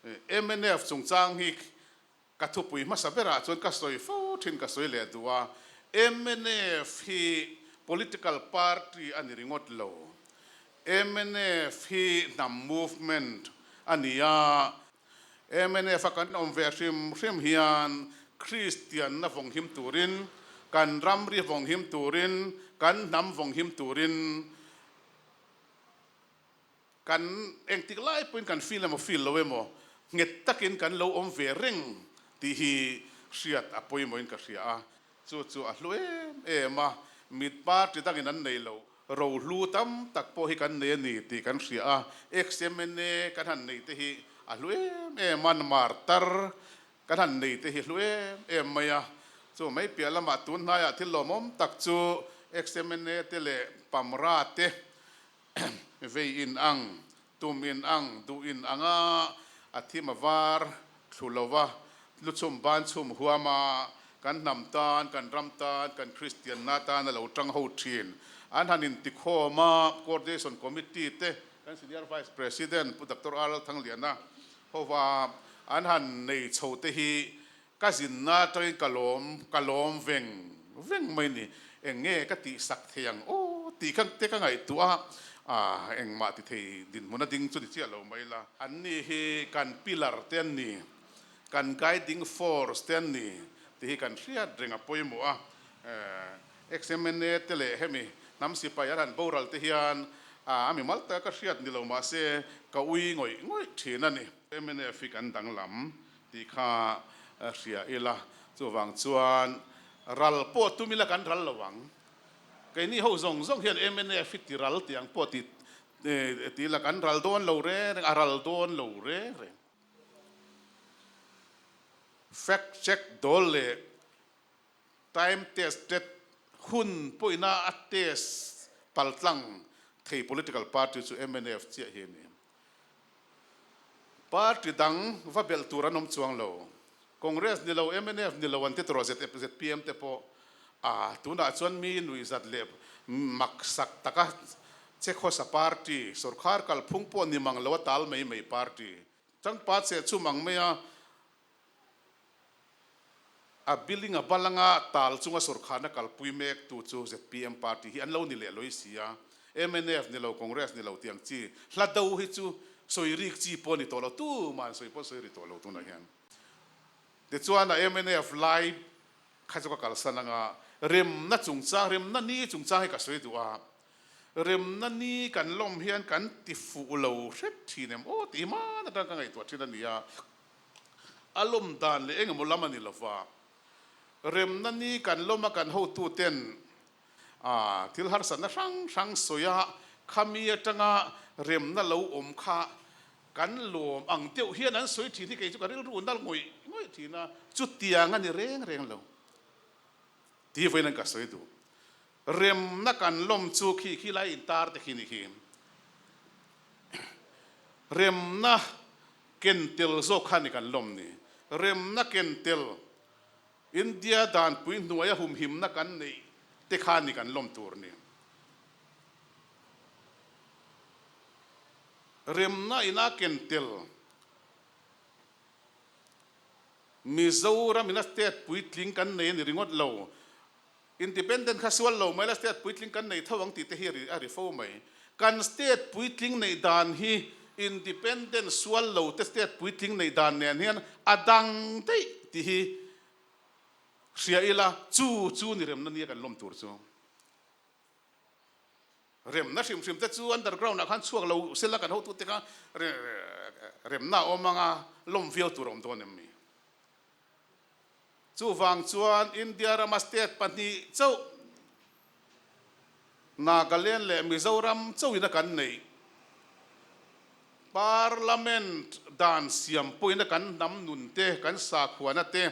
Mnf chungchang hi ka thupui hmasa berah chuan ka sawi fo thin ka sawi leh duh a. Mnf hi political party a ni ringawt lo. Mnf hi hnam movement a ni a. Mnf a kan awm ve hrim hrim hian Kristianna vawng him turin, kan ramri vawng him turin, kan hnam vawng him turin kan engtik lai pawhin kan feel emaw feel lo emaw nghet takin kan lo awm ve reng tih hi hriat a pawimawhin ka hria a. Chu chu a hlu em em a, mit party dangin an nei lo. Rohlu tam tak pawh hi kan nei a ni tih kan hria a, XMNA kan han neih te hi a hlu em em a, martar kan han nei te hi hlu em em mai a. Chu mai piah lamah tun hnaiah thil lawmawm tak chu XMNA te leh Pamra te vei in ang, tum in ang, duh in anga a thim a var thlu lo va, lu chhum ban chhum huam a, kan hnam tan, kan ram tan, kan Kristianna tan a lo tang ho thin. An han intikhawm a, Coordination Committee te, kan Senior Vice President Pu Doctor R. Thangliana hova an han nei chho te hi ka zinna atangin ka lawm, ka lawm veng veng mai ni. Eng nge ka tih sak thei ang aw tih kha te ka ngaihtuah a, ah engmah ti thei dinhmun a ding chu ni chiah lo mai la. An ni hi kan pillar te an ni, kan guiding force te an ni tih hi kan hriat reng a pawimawh a. XMNA te leh hemi hnam sipai an han boral te hian a mimal taka ka hriat ni lo mahse ka ui ngawih ngawih thin a ni. Mnf hi kan danglam Tih kha hria ila, chuvang chuan ral pawh tum ila kan ral lo ang. Keini ho zawng zawng hian mnf hi ti ral tih ang pawh ti ti ila kan ral dawn lo reng reng, a ral dawn lo reng reng. Fact check dawl leh time tested hun pawhina a test paltlang thei political party chu mnf chiah hi a ni. Party dang va belh tur an awm chuang lo. Congress ni lo, mnf ni lo an ti tawh ZPM te pawh a tunah chuan mi nuihzat leh maksak taka che khawsa party, sorkar kalphung pawh ni mang lo a tal mai mai party. Changpa che chum ang mai a, a building a balanga tal chunga sorkharna kalpui mek tu chu zpm party hi an lo ni leh lawih si a, mnf ni lo, Congress ni lo tih ang chi hla do hi chu sawi rik chi pawh a ni tawh lo, tuman sawi pawh sawi ri tawh lo tunah hian. Tichuan a mnf lai kha chu ka kalsan anga remna chungchang, remna ni chungchang hi ka sawi duh a, remna ni kan lawm hian kan ti fuh lo hret thin em aw tih hman atang ka ngaihtuah thin a ni a. A lawm dan leh engemaw lam a ni lova, remna ni kan lawm a kan hotuten thil harsatna hrang hrang sawi a, khami atanga remna lo awm kha kan lawm ang deuh hian an sawi thin hi kei chu ka rilru nal ngawih ngawih thin a, chutiang a ni reng reng lo tih vawiin an ka sawi duh. Remna kan lawm chu khi khi lai intar te khi ni khi. Remna Ken tel zawk kha ni kan lawm ni. Remna ken tel, India danpui hnuaia humhimna kan neih te kha ni kan lawm tur ni. Remna ina ken tel, Mizoram ina state puitling kan nei a ni ringawt lo. Independent kha sual lo mai la state puitling kan nei tho ang tih te hi a ri fo mai. Kan state puitling neih dan hi independent sual lo te state puitling neih dan nen hian a dang daih tih hi hria ila chu chu ni remna nia kan lawm tur chu. Remna hrim hrim te chu underground ah khan chhuak lo sela kan hotute kha remna a awm anga lawm viau tur a awm dawn em ni? Chuvang chuan India rama state pahnih chauh, Nagaland leh Mizoram chauhin a kan neih. Parliament dan siam pawhin a kan hnam nun te, kan sakhuana te,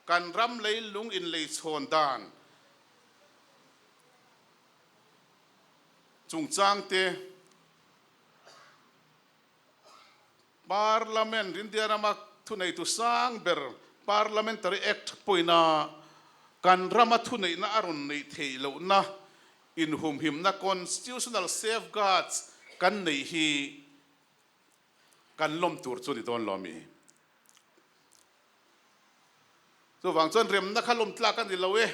kan ram leilung inleichhawn dan chungchang te, Parliament, India rama thuneitu sang ber Parliamentary Act pawina kan rama thuneihna a rawn neih theih lohna inhumhimna constitutional safeguards kan neih hi kan lawm tur chu ni dawn lo mi. Chuvang chuan remna kha lawm tlak a ni lo e,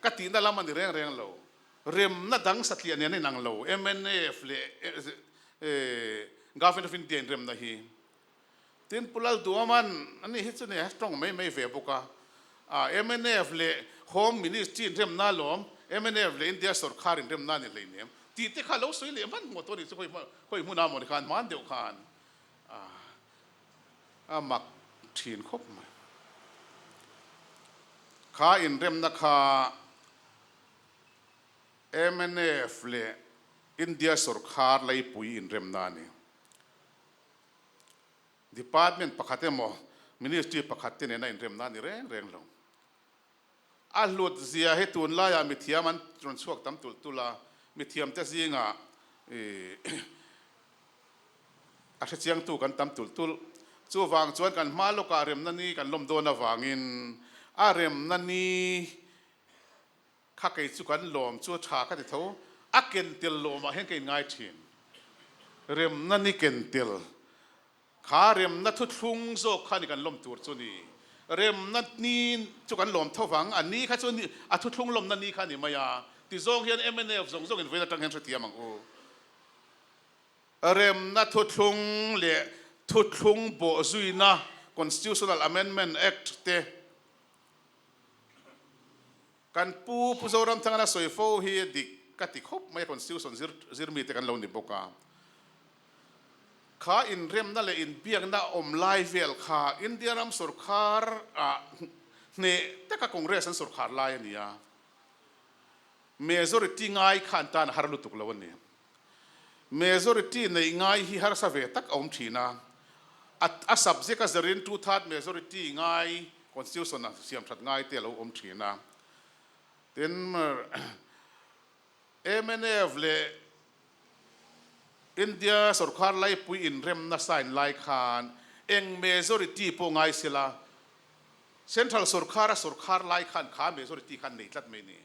ka tihna lam a ni reng reng lo. Remna dang satliah nen a inang lo, mnf leh Government of India inremna hi. Tin, Pu Lalduaman ani hi chu nia tawng mai mai ve bawk a, mnf leh Home Ministry inremna alawm, mnf leh India sawrkar inremna a ni hleinem tih te kha lo sawi leh hmanhmawh tawh a nih chu khawi hmunah mawni khan hman deuh khan a mak thin khawp mai. Kha inremna kha mnf leh India sawrkar laipui inremna a ni. Department pakhat emaw Ministry pakhat te nena inremna a ni reng reng lo. A hlut zia hi tunlaiah mithiam an rawn chhuak tam tulh tulh a, mithiamte zingah a hrechiangtu kan tam tulh tulh. Chuvang chuan kan hma lawkah remna ni kan lawm dawn avangin a remna ni Kha kei chu kan lawm chu tha ka ti tho, a ken tel lawmah hian ka inngai thin. Remna ni ken tel, kha remna thuthlung zawk kha ni kan lawm tur chu ni. Remna ni chu kan lawm tho vang, a ni kha chu a thuthlung lawmna ni kha a ni mai a, ti zawng hian mnf zawng zawngin vawiin atang hian hrethiam ang u. Remna thuthlung leh thuthlung bawhzuina Constitutional Amendment Act te, Kan pu Pu Zoramthangana sawi fo hi a dik ka ti khawp mai a, Constitution zir zir mite kan lo ni bawk a. Kha inremna leh inbiakna awm lai vel kha India ram sorkar ah hneh taka Congress an sorkar lai a ni a. Majority ngai kha an tan a har lutuk lo a ni. Majority neih ngai hi harsa ve tak a awm thin a, a subject a zirin two third majority ngai constitution a siam that ngai te a lo awm thin a. Tin, mnf leh India sorkar laipui inremna sign lai khan eng majority pawh ngai sela central sorkar a sorkar lai khan kha majority khan nei tlat mai ni.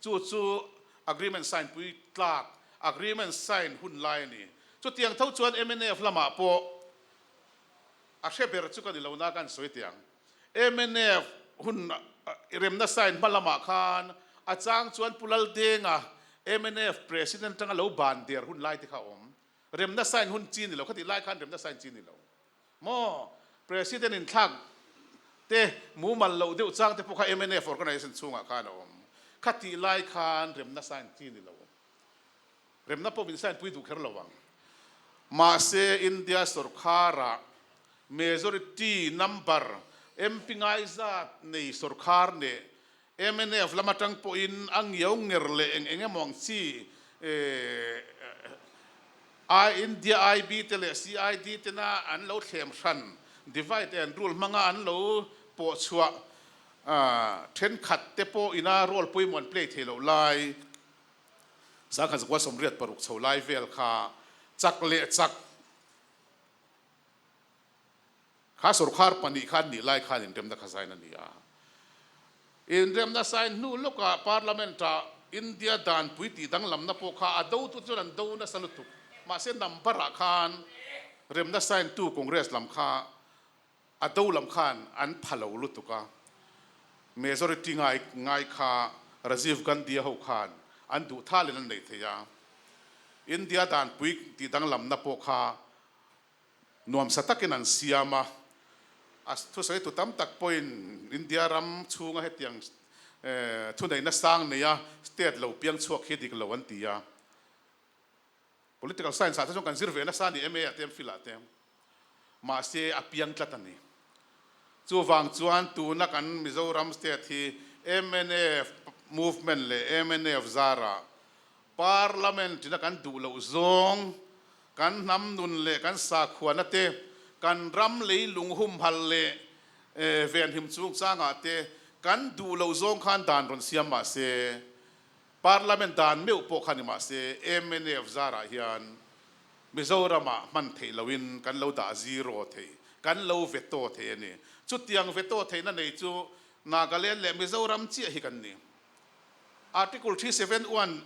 Chu chu agreement sign pui tlak, agreement sign hun lai a ni. Chutiang tho chuan mnf lamah pawh a hre ber chu ka ni lo na ka han sawi teh ang. Mnf hun remna sign hma lamah khan a chang chuan Pu Laldenga mnf President atanga lo ban der hun lai te kha a awm. Remna sign hun chi ni lo, khatih lai khan remna sign chi ni lo. Maw? President inthlak te mumal loh deuh chang te pawh kha mnf organization chhungah khan a awm. Khatih lai khan remna sign chi ni lo. Remna pawh min sign pui duh kher lo ang. Mahse India sorkharah majority number MP ngai zat nei sorkhar neh mnf lam atang pawhin a ngiau nger leh eng eng emaw ang chi I India IB te leh CID tena an lo thlem hran divide and rule hmanga an lo pawh chhuah thenkhat te pawh ina role pawimawh an play thei loh lai 1986 chho lai vel kha chak leh chak Kha sorkar pahnih khan nih lai khan inremna kha sign a ni a. Inremna sign hnu lawkah Parliament-ah India danpui tih danglamna pawh kha a dotu chuan an do nasa lutuk. Mahse number-ah khan remna sign tu Congress lam kha a do lam khan an pha lo lutuk a. Majority ngai ngai kha Rajiv Gandhi-a ho khan an duh thalin an nei thei a. India danpui tih danglamna pawh kha Nuamsa takin an siam a, a thusawitu tam tak pawhin India ram chhunga hetiang thuneihna sang neia state lo piang chhuak hi dik lo an ti a. Political science ah te chuan kan zir ve nasa a ni, MA ah te, MPhil ah te. Mahse a piang tlat a ni. Chuvang chuan tuna kan Mizoram state hi mnf movement leh mnf zarah Parliament ina kan duh loh zawng, kan hnam nun leh kan sakhuana te, kan ram leilung humhal leh venhim chungchangah te kan duh loh zawng khan dan rawn siam mah se, Parliament dan meuh pawh kha ni mah se, mnf zarah hian Mizoramah hman theih lohin kan lo dah zero thei, kan lo veto thei a ni. Chutiang veto theihna nei chu Nagaland leh Mizoram chiah hi kan ni. Article 371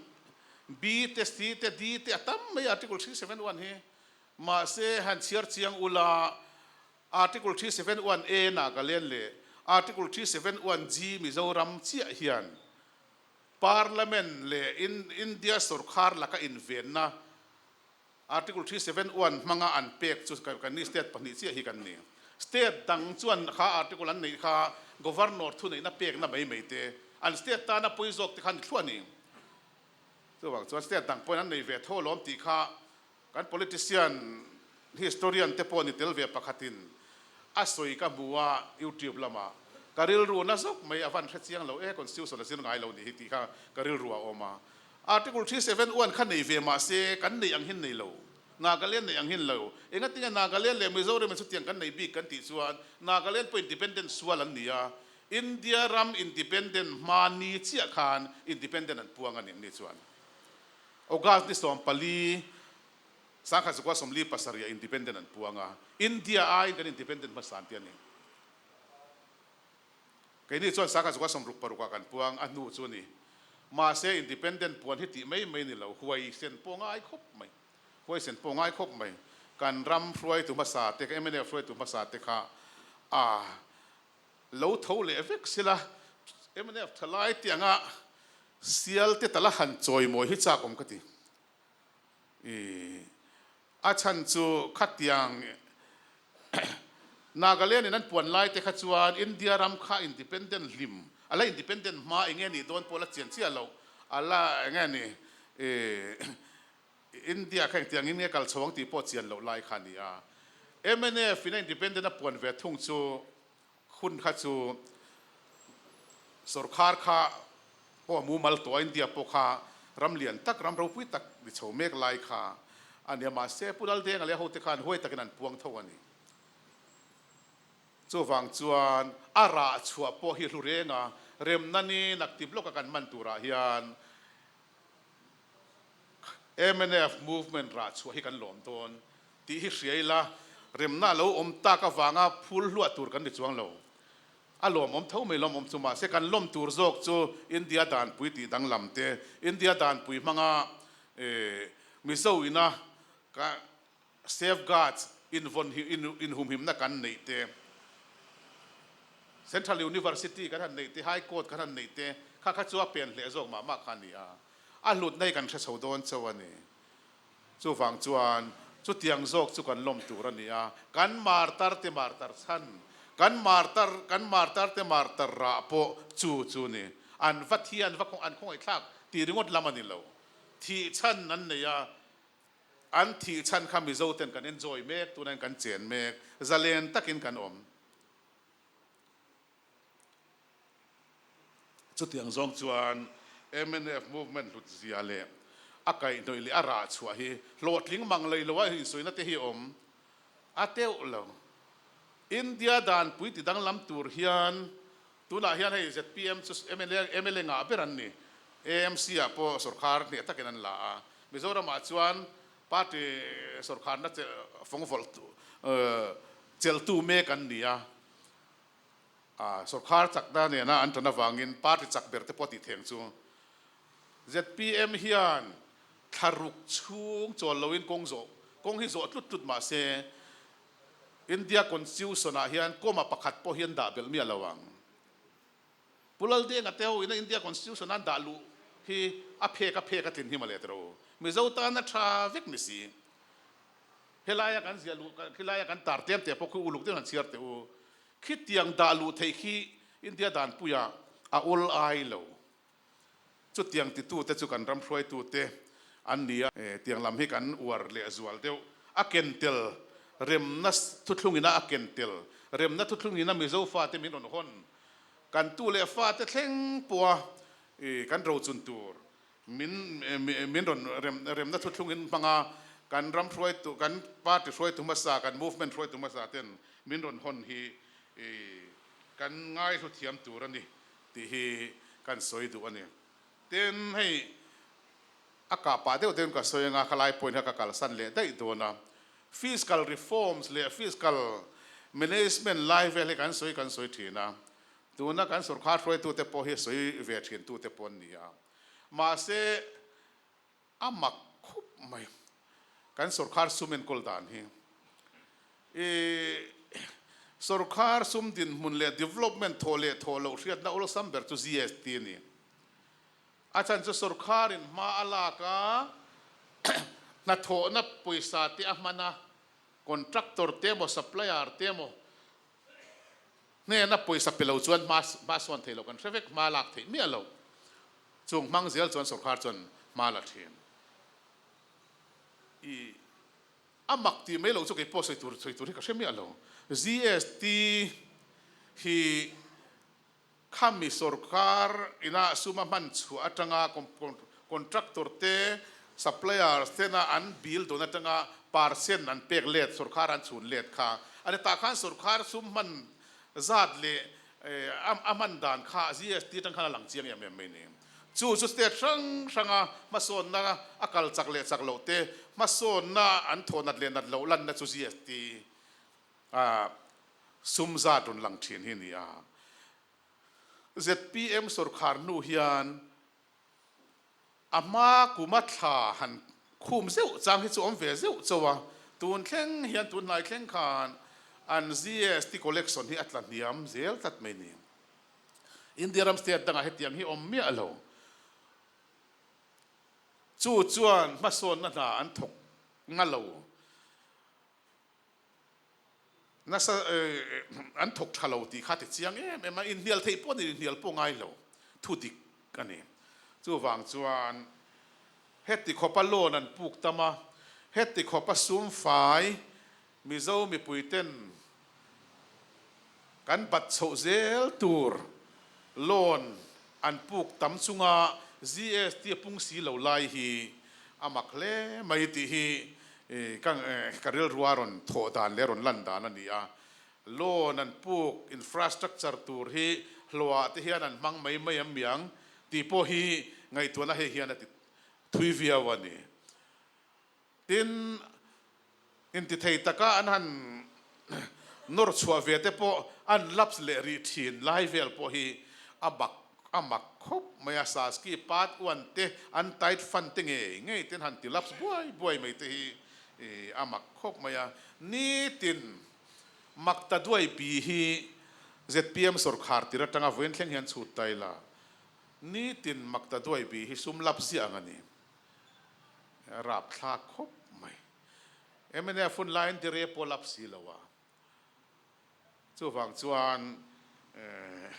B te C te D te a tam mai Article 371 hi. Mahse, han chhiar chiang ula, Article 371A Nagaland leh Article 371G Mizoram chiah hian Parliament leh India sorkar laka invenna Article 371 hmanga an pek chu kan ni state pahnih chiah hi kan ni. State dang chuan kha article an neih kha Governor thuneihna pekna mai mai te, an state tana pawi zawk te kha ni thluah a ni. Chuvang chuan state dang pawhin an nei ve tho alawm tih kha kan politician historian te pawh ni tel ve pakhatin a sawi ka hmu a YouTube lamah ka rilru na zawk mai a van hre chiang lo e constitution a zir ngai lo nih hi tih kha ka rilru a awm a. Article 371 kha nei ve mah se kan neih ang hin nei lo. Nagaland neih ang hin lo. Engatinge Nagaland leh Mizoram in chutiang kan nei bik kan tih chuan Nagaland pawh independent sual an ni a, India ram independent hma ni chiah khan independent an puang a ni ni chuan August ni 14 1947 ah independent an puang a, India aiin kan independent hmasa an ti a ni. Keini chuan 1966 ah kan puang a hnu chu a ni. Mahse independent puan hi tih mai mai ni lo, huaisen pawh ngai khawp mai. Huaisen pawh ngai khawp mai. Kan ram hruaitu hmasa te, mnf hruaitu hmasa te kha a lo tho leh vek sila, mnf thalai te anga sial te tala han chawimawi hi chak awm ka ti. I a chhan chu khatiang Nagaland in an puan lai te kha chuan India ram kha independent hlim, a la independent hma eng nge nih dawn pawh la chian chiah loh, a la eng nge ni i India kha engtiang in nge kal chho ang tih pawh chian loh lai kha a ni a. Mnf in a independent a puan ve thung chu hun kha chu sorkar kha pawh a mumal tawh a, India pawh kha ram lian tak, ram ropui tak ni chho mek lai kha a ni a, mahse Pu Laldenga leh a hote khan huai takin an puang tho a ni. Chuvang chuan a rah chhuah pawh hi hlu reng a, remna ni naktip lawka kan man turah hian Mnf movement rah chhuah hi kan lawm dawn tih hi hria ila, remna a lo awm tak avanga phul hluah tur kan ni chuang lo. A lawmawm tho mai lawmawm chu mahse kan lawm tur zawk chu India danpui tih danglam te, India danpui hmanga Mizo ina ka safeguards invawn inhumhimna kan neih te, Central University kan han neih te, High Court kan han neih te kha kha chu a pen hleh zawk mah mah kha a ni a, a hlutna hi kan hre chho dawn chauh a ni. Chuvang chuan chutiang zawk chu kan lawm tur a ni a, kan martar te martar chhan, kan martar kan martar te martar rah pawh chu chu ni. An va thi an va an khawngaihthlak tih ringawt lam a ni lo. Thih chhan an nei a, an thih chhan kha Mizo ten kan enjoy mek, tunah hian kan chen mek, zalen takin kan awm. Chutiang zawng chuan mnf movement hlut zia leh a kaihhnawih leh a rah chhuah hi hlawhtling mang lei loa insuina te hi awm a teuh lo. India danpui ti danglam tur hian tunah hian hei zpm chu mla ngah ber an ni. AMC ah pawh sorkar hneh takin an la a, Mizoramah chuan party sorkarna fawngvawlh chelhtu mek an ni a. Sorkar chakna nena an tan avangin party chak ber te pawh tih theng chu zpm hian thla ruk chhung chawl loin kawng zawh kawng hi zawh tlut tlut mah se India Constitution ah hian comma pakhat pawh hi an dah belh miah lo ang. Pu Laldenga te ho ina India Constitution an dah luh hi a phek a phek a tlin hi mawle tiro. Mizo tana tha vek ni si. Helaia kan ziah luh khilaia kan tar tlem teh pawh khi uluk deuhin han chhiar teh u. Khitiang dah luh theih khi India danpuiah a awl ai lo. Chutiang titute chu kan ram hruaitute an ni a. Tiang lam hi kan uar leh zual deuh. A ken tel remna thuthlungina a ken tel remna thuthlungina Mizo fate min rawn hawn. Kan tu leh fate thleng pawha kan rochun tur Min min rawn rem remna thuthlungin hmanga kan ram hruaitu kan party hruaitu hmasa kan movement hruaitu hmasa ten min rawn hawn hi kan ngaihlu thiam tur a ni tih hi kan sawi duh a ni. Tin, hei a kah pah deuh deuhin ka sawi anga khalai point kha ka kalsan leh daih dawn a. Fiscal reforms leh fiscal management lai vel hi kan sawi kan sawi thin a. Tuna kan sorkar hruaitute pawh hi sawi ve thintute pawh an ni a. Mahse, a mak khup mai. Kan sorkar sum enkawl dan hi i sorkar sum dinhmun leh development thawh leh thawh loh hriatna awlsam ber chu GST a ni. A chhan chu sorkarin hma a lak a, hnathawhna pawisa te a hman a, contractor te emaw supplier te emaw hnena pawisa pe lo chuan hma hma sawn thei lo kan hre vek, hma lak theih miah lo. Chung hmang zel chuan sorkar chuan hma la thin. I a mak tih mai loh chu kei pawh sawi tur sawi tur hi ka hre miah lo. GST hi khami sorkar ina sum a hman chhuah atanga contractor te suppliers tena an bill dawn atanga percent an pek let sorkar an chhun let kha a ni tah khan sorkar sum hman zat leh a hman dan kha GST atang khan a lang chiang em em mai ni. Chu chu state hrang hranga hmasawnna a kal chak leh chak loh te, hmasawnna an thawh nat leh nat loh lanna chu GST sum zat rawn lang thin hi a ni a. Zpm sorkar hnu hian a hma kuma thla han khum zeuh chang hi chu awm ve zeuh chauh a, tun thleng hian tun hnai thleng khan an GST collection hi a tla hniam zel tlat mai ni. India ram state dangah hetiang hi awm miah lo. Chu chuan hmasawnna hna an thawk nga lo. Nasa an thawk tha lo tih kha ti chiang em em a, inhnial theih pawh ni inhnial pawh ngai lo, thu dik a ni. Chuvang chuan heti khawpa loan an puk tam a, heti khawpa sum fai Mizo mipuiten kan bat chhoh zel tur loan an puk tam chunga GST a pung si lo lai hi a mak hle mai tih hi ka rilrua rawn thawh dan leh rawn lan dan a ni a. Loan an puk infrastructure tur hi hlawhah te hian an hmang mai mai am miang tih pawh hi ngaihtuahna hei hian a ti thui viau a ni. Tin, intithei taka an han nawr chhuah ve te pawh an lapse leh rih thin lai vel pawh hi a mak a mak khawp mai a, Saski part one te an tight fund te ngei ngei ten han ti lapse buai buai mai te hi a mak khawp mai a. Nitin mak ta duai pi hi zpm sawrkhar tir atanga vawiin thleng hian chhut ta ila, nitin mak ta duai pi hi sum lapse ziah ang a ni. Rapthlak khawp mai. Mnf hun laiin dire pawh lap si lo a. Chuvang chuan eh.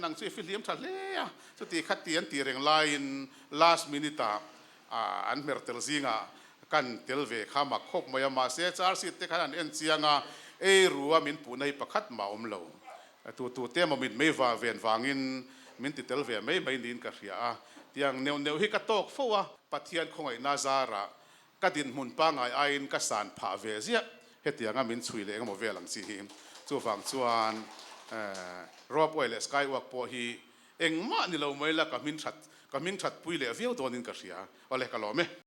nang chu i fihlim tha hle a, chuti kha ti an tih reng laiin last minute ah an hmer tel zingah kan tel ve kha mak khawp mai a, mahse charge sheet te khan an en chiang a, ei rua min puhna hi pakhat mah a awm lo. Tu tu te emaw mit mei va ven vangin min ti tel ve mai mai niin ka hria a, tiang neuh neuh hi ka tawk fo a, Pathian khawngaihna zarah Ka dinhmun pangngai aiin ka san phah ve ziah, hetianga min chhui leh engemaw vel ang chi hi. Chuvang chuan Ropeway leh Skywalk pawh hi engmah ni lo mai la ka hming that ka hming that pui leh viau dawnin ka hria. Awle ka lawm e.